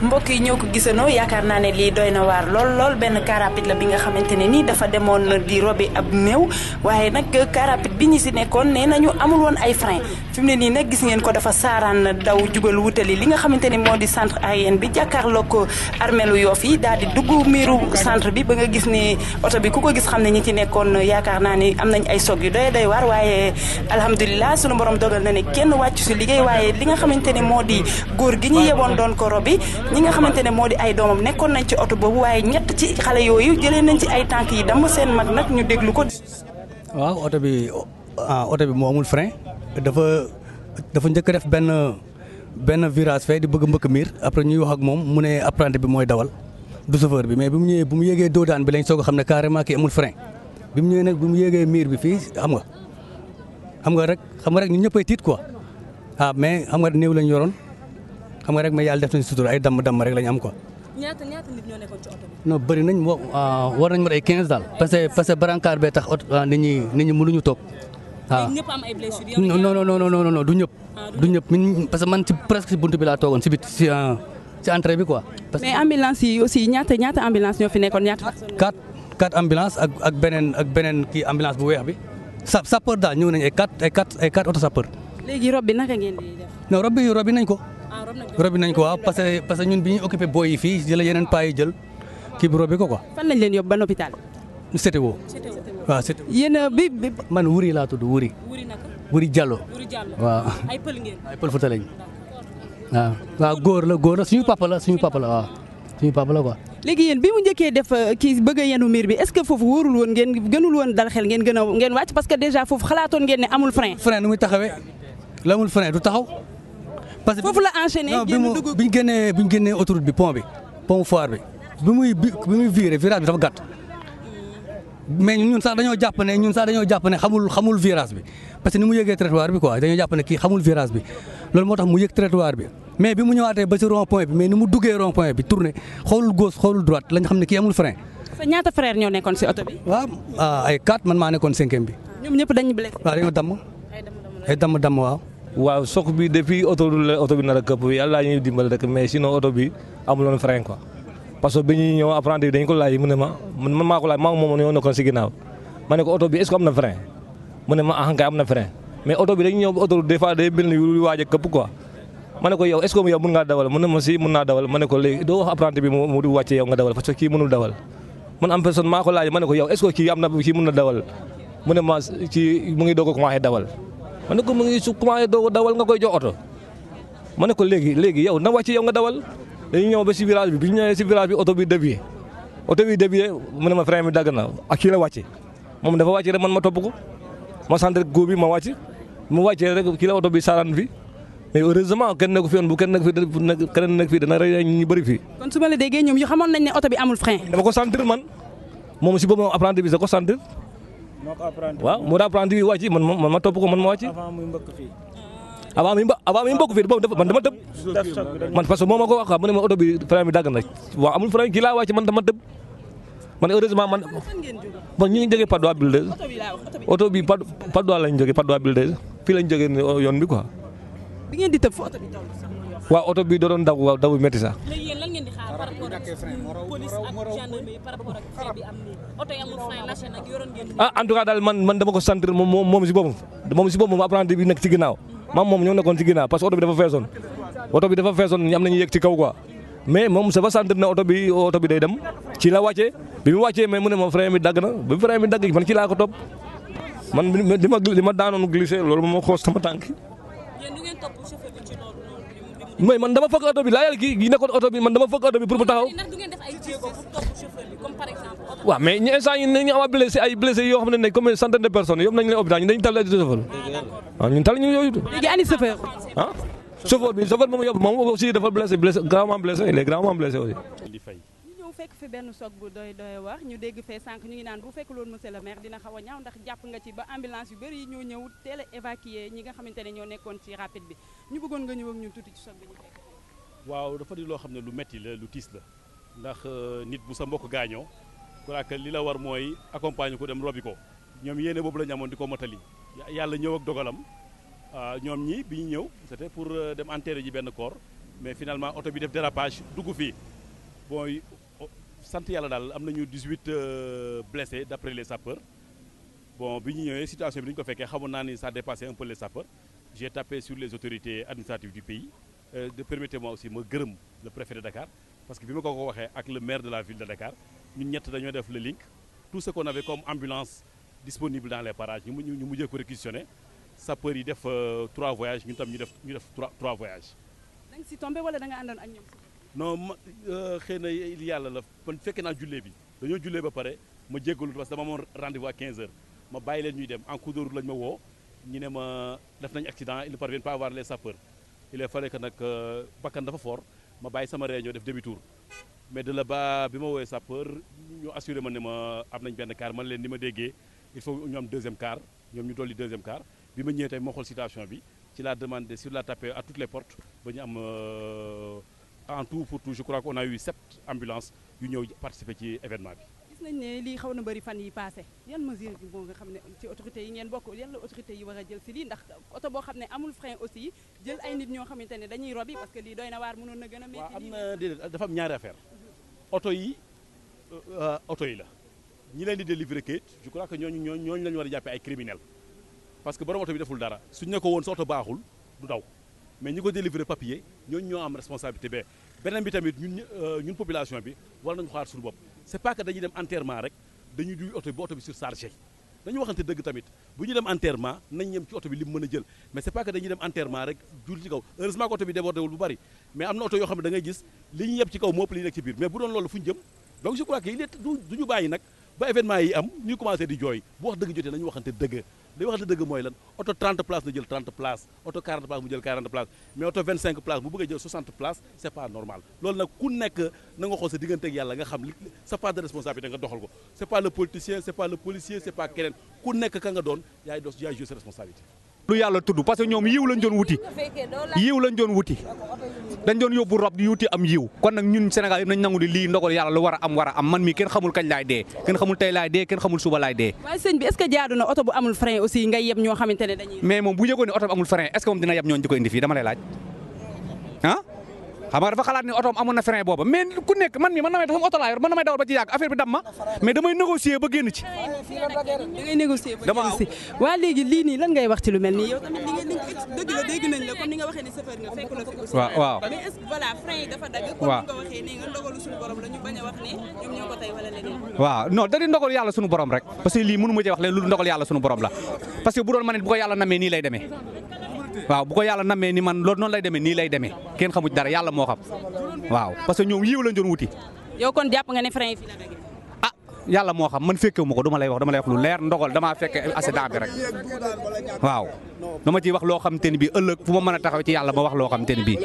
mbokk yi ñoo ko gisandoo yaakaar naa ne lii doy na waar lool benn car rapide la bi nga xamante ne nii dafa demoon di robi ab néew waaye nag car rapide bi ñu si nekkoon nee nañu amul woon ay frein fi mu ne nii nag gis ngeen ko dafa saaraan daw jubal wutali li nga xamante ni moo di centre aérien bi jàkkaarloo ko armeelu Yoff yi daal di dugg miiru centre bi ba nga gis ni oto bi ku ko gis xam ne ñi ci nekkoon yaakaar naa ni am nañ ay sog yu doy waar waaye alhamdulilah sunu borom dogal na ne kenn wàccu si liggéey waaye li nga xamante ne moo di góor gi ñu yeboon doon ko robi ñi nga xamante ne moo di ay doomam nekkoon nañ ci oto boobu waaye ñett ci xale yooyu jëlee nañ ci ay tànk yi damm seen mag nag ñu déglu ko. waaw oto bi moo amul frein dafa njëkk def benn virage fee di bëgg mbëkk miir après ñuy wax ak moom mu ne apprenti bi mooy dawal du chauffeur bi mais bi mu ñëwee bu mu yéegee doodaan bi lañ soog a xam ne carrément kii amul frein bi mu ñëwee nag bu mu yéegee miir bi fii xam nga rek ñun ñëppay tiit quoi mais xam nga néew lañ yoroon. xam nga rek mais yàlla def nañ sutura ay damm rek lañ am quoi. ñaata nit ñoo nekkoon ci oto bi. non bëri nañ war nañ mën ay 15 daal. parce que brancard bee tax nit ñi mënuñu toog. waaw ñëpp am ay blessures. non du ñëpp. du ñëpp parce que man ci presque si buntu bi laa toogoon si bit si entrée bi quoi. mais ambulance yi aussi ñaata ambulance ñoo fi nekkoon ñaata. 4 ambulance ak beneen kii ambulance bu weex bi. sapeur daal ñëw nañ ay 4 auto sapeur. léegi rob bi naka ngeen di def. non rob bi nañ ko. robi nañ ko waaw parce que ñun bi ñu occupé booy yi fii jëla yeneen paa yi jël kii bi robi ko quoi. fan lañ leen yóbbu ban hôpital. CTO. waaw CTO. yéen bi man Wuri laa tudd Wuri. Wuri Diallo. waaw. ay pël ngeen. ay pël Fuuta lañ waaw góor la suñu papa la waaw suñu papa la quoi. léegi yéen bi mu njëkkee def kii bëgg a yenu miir bi est-ce que foofu wóorul woon ngeen gënul woon dal xel ngeen wàcc parce que déjà foofu xalaatoon ngeen ne amul frein. frein nu muy taxawee la amul frein du taxaw. parce que foofu la enchaîné génn dugg bi ñu génnee autoroute bi pont foire bi bi muy viré virage bi dafa gàtt mais ñun sax dañoo jàpp ne xamul virage bi parce que ni mu yëgee trottoir bi quoi dañoo jàpp ne kii xamul virage bi loolu moo tax mu yëg trottoir bi mais bi mu ñëwaatee ba ci rond point bi mais ni mu duggee rond point bi tourné xoolul gauche xoolul droite lañ xam ne kii amul frein. sa ñaata frère ñoo nekkoon si oto bi. waaw ay 4 man maa nekkoon 5e bi. ñoom ñëpp dañu blessé. waaw dañoo damm. ay damm waaw. waaw sox bi depuis oto bi nar a këpp yàlla ñuy dimbali rek mais sinon oto bi amuloon frein quoi parce que bi ñuy ñëw apprenti bi dañu ko laaj mu ne ma man maa ko laaj maa moom ñoo nekkoon si ginnaaw ma ne ko oto bi est-ce que am na frein mu ne ma kay am na frein mais oto bi dañu ñëw oto des fois day mel ni waaj a këpp quoi ma ne ko yow est-ce que yow mën ngaa dawal mu ne ma si mën naa dawal ma ne ko léegi doo wax apprenti bi mu di wàcce yow nga dawal parce que kii mënul dawal man am personne maa ko laaj ma ne ko yow est-ce que kii mën na dawal mu ne ma ci mu ngi doog a commencé dawal ma ne ko mu ngi su commencé doo dawal nga koy jox oto ma ne ko léegi yow na wàcc yow nga dawal dañu ñëw ba si virage bi ñu ñëwee si virage bi oto bi dévié mu ne ma frein bi dagg na ak kii la wàcce moom dafa wàcce rek man ma topp ko ma sant rek góob bi ma wàcc mu wàccee rek kii la oto bi saaraan fi mais heureusement kenn nekk fi woon bu kenn nekk fi dana rey ñu bëri fii. kon su ma la déggee ñoom yu xamoon nañ ne oto bi amul frein. dama ko sentir man moom si boobu apprenti bi sa ko sentir. waaw moo daa apprenti bi wàcc man ma topp ko man ma wàcc. avant muy mbëkk fii boobu man dama tëb. man parce que moo ma ko wax mu ne ma oto bi frein bi dagg na waaw amul frein kii laa wàcc man dama tëb. man heureusement man ñu ngi jógee Patte d'Oie Buldeuse oto bi Patte d'Oie lañ jógee Patte d'Oie Buldeuse fii lañ jógee yoon bi quoi. bi ngeen di tëb fa oto bi waaw oto bi doon daw métti sax. léegi yéen lan ngeen di xaar par rapport ak police ak gendarmerie par rapport ak xeex bi am nii oto yi amul frein lâché nag yoroon ngeen. en tout cas daal man dama ko sentir moom si boppam apprenti bi nekk ci ginnaaw moom ñoo nekkoon ci ginnaaw parce que oto bi dafa feesoon am nañu yëg ci kaw quoi mais moom dafa sentir ne oto bi day dem ci la wàccee bi mu wàccee mais mu ne ma frein bi dagg na bi frein bi dagg man ci laa ko topp man li ma daanoon glissé loolu moom xoos sama tànk. mais man dama fëgg oto bi laajal kii nekkoon oto bi man dama fëgg oto bi pour mu taxaw. waaw mais ñu instant yi ñu am ay blessé yoo xam ne comme centaine de personnes yóbbu nañu leen hôpital ñu dañu tal ay chauffeur waaw ñun tal ñu yooyu. léegi ani chauffeur. chauffeur moom yóbbu moom aussi dafa blessé gravement blessé il est gravement blessé aussi. fekk fi benn soog bu doy wax ñu dégg fee sànq ñu ngi naan bu fekk loolu monsieur le maire dina xaw a ñaaw ndax jàpp nga ci ba ambulance yu bëri ñoo ñëw teel a évacuer ñi nga xamante ne ñoo nekkoon ci rapide bi ñu bëggoon nga ñëw ak ñun tuuti ci soog bi ñu fekk. waaw dafa di loo xam ne lu metti la lu tiis la ndax nit bu sa mbokk gaañoo que li la war mooy accompagner ko dem robi ko ñoom yéene boobu la ñu amoon di ko motali yàlla ñëw ak dogalam ñoom ñi bi ñu ñëw c'était pour dem enterrer ji benn corps mais finalement oto bi def dérapage dugg fii bon sant yàlla daal am nañu 18 blessés d'après les sapeurs bon bi ñu ñëwee situation bi dañu ko fekkee xamoon naa ni ça dépassait un peu les sapeurs j'ai tapé sur les autorités administratives du pays permettez-moi aussi ma gërëm le préfet de Dakar parce que bi ma ko waxee ak le maire de la ville de Dakar ñun ñett dañoo def le link tout ce qu'on avait comme ambulance disponible dans les parages ñu mujjee ko réquisitionné sapeurs yi def 3 voyages ñun tam ñu def 3 voyages. da nga si tombé wala da nga àndoon ak ñoom. non ma xëy na yàlla la man fekkee naa jullee bi dañoo jullee ba pare ma jéggalu parce que dama amoon rendez-vous à 15h ma bàyyi leen ñuy dem en cours de route lañ ma woo ñu ne ma def nañ accident ils ne parviennent pas à voir les sapeurs il fallait que nag bakkan dafa fort ma bàyyi sama réunion def demi-tour mais de là-bas bi ma woowee sapeur ñu assuré ma ne ma am nañ benn car man leen ni ma déggee il faut ñu am deuxième car ñoom ñu dolli deuxième car bi ma ñëwee tey moo xool situation bi ci la demandé sur la tapé à toutes les portes ba ñu am en tout pour tout je crois qu'on a eu 7 ambulances yu ñëw participer ci événement bi. gis nañ ne lii xaw na bëri fan yi passé yan mesure bi boo nga xam ne ci autorités yi ngeen bokk yan la autorités yi war a jël si lii ndax oto boo xam ne amul frein aussi jël ay nit ñoo xamante ne dañuy robi parce que lii doy na waar mënoon na gën a métti. waaw am na déedéet dafa am ñaari affaire oto yi la ñi leen di délivrer kayit je crois que ñooñu la ñu war a jàppee ay criminels parce que borom oto bi deful dara suñu ne ko woon sa oto baaxul du daw mais ñi ko délivrer papier ñooñu ñoo am responsabilité bee beneen bi tamit ñun population bi war nañu xaar suñu bopp c'est pas que dañuy dem enterrement rek dañuy duy oto bi surchargé dañu waxante dëgg tamit bu ñu dem enterrement nañ yem ci oto bi li mu mën a jël mais c'est pas que dañuy dem enterrement rek jul ci kaw heureusement que oto bi débordé wul bu bari mais am na oto yoo xam ne da ngay gis li ñu yeb ci kaw moo ëpp li nekk ci biir mais bu doon loolu fu ñu jëm donc je crois que du ñu bàyyi nag ba événement yi am ñuy commencé di jooy bu wax dëgg jotee nañu waxante dëgg li waxante dëgg mooy lan oto 30 places na jël 30 places oto 40 places mu jël 40 places mais oto 25 places bu bëggee jël 60 places c'est pas normal loolu nag ku nekk na nga xool sa diggante ak yàlla nga xam sa part de responsabilité nga doxal ko c'est pas le politicien c'est pas le policier c'est pas keneen ku nekk ka nga doon yaay jouer sa responsabilité. lu yàlla tudd parce que ñoom yiw lañ doon wuti dañ doon yóbbu rob di wuti am yiw kon nag ñun Sénégal yëpp nañ nangu di lii ndogal yàlla lu war a am man mii kenn xamul kañ laay dee kenn xamul tey laay dee kenn xamul suba laay dee. waaye sëñ bi est-ce que jaadu na oto bu amul frein aussi ngay yeb ñoo xamante ne dañuy. mais moom bu yëgoon ne oto bu amul frein est-ce que moom dina yeb ñooñu di ko indi fii dama lay laaj ah xam nga dafa xalaat ne otoom amoon na frein booba mais ku nekk man na may sama oto laa yor man na may dawal ba ci yàgg affaire bi dam ma mais damay négocier ba génn ci. waa léegi lii nii lan ngay wax ci lu mel nii yow tamit li ngeen dëgg la dégg nañ la comme ni nga waxee ni chauffeur nga fekk la fi aussi. waaw mais est-ce que voilà frein yi dafa dagg. comme ni nga waxee nii nga ndogalu suñu borom la ñu bañ a wax ne ñoom ñoo ko tey wala leneen. waaw non da di ndogal yàlla suñu borom rek parce que lii mënu ma ci wax leen lu ndogal yàlla suñu borom la parce que bu doon ma ne bu ko yàlla namee nii lay demee waaw bu ko yàlla namee ni man loolu noonu lay demee nii lay demee kenn xamu ci dara yàlla moo xam waaw parce que ñoom yiw lañ doon wuti. yow kon jàpp nga ne frein yi fi la dagg. ah yàlla moo xam man fekkewu ma ko dama lay wax lu leer ndogal damaa fekke accident bi rek waaw dama ciy wax loo xam te ni bii ëllëg fu ma mën a taxaw ci yàlla ma wax loo xam te ni bii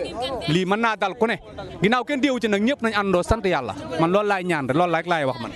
lii mën naa dal ku ne ginnaaw kenn deewu ci nag ñëpp nañ àndoo sant yàlla man loolu laay ñaan rek loolu rek laay wax man.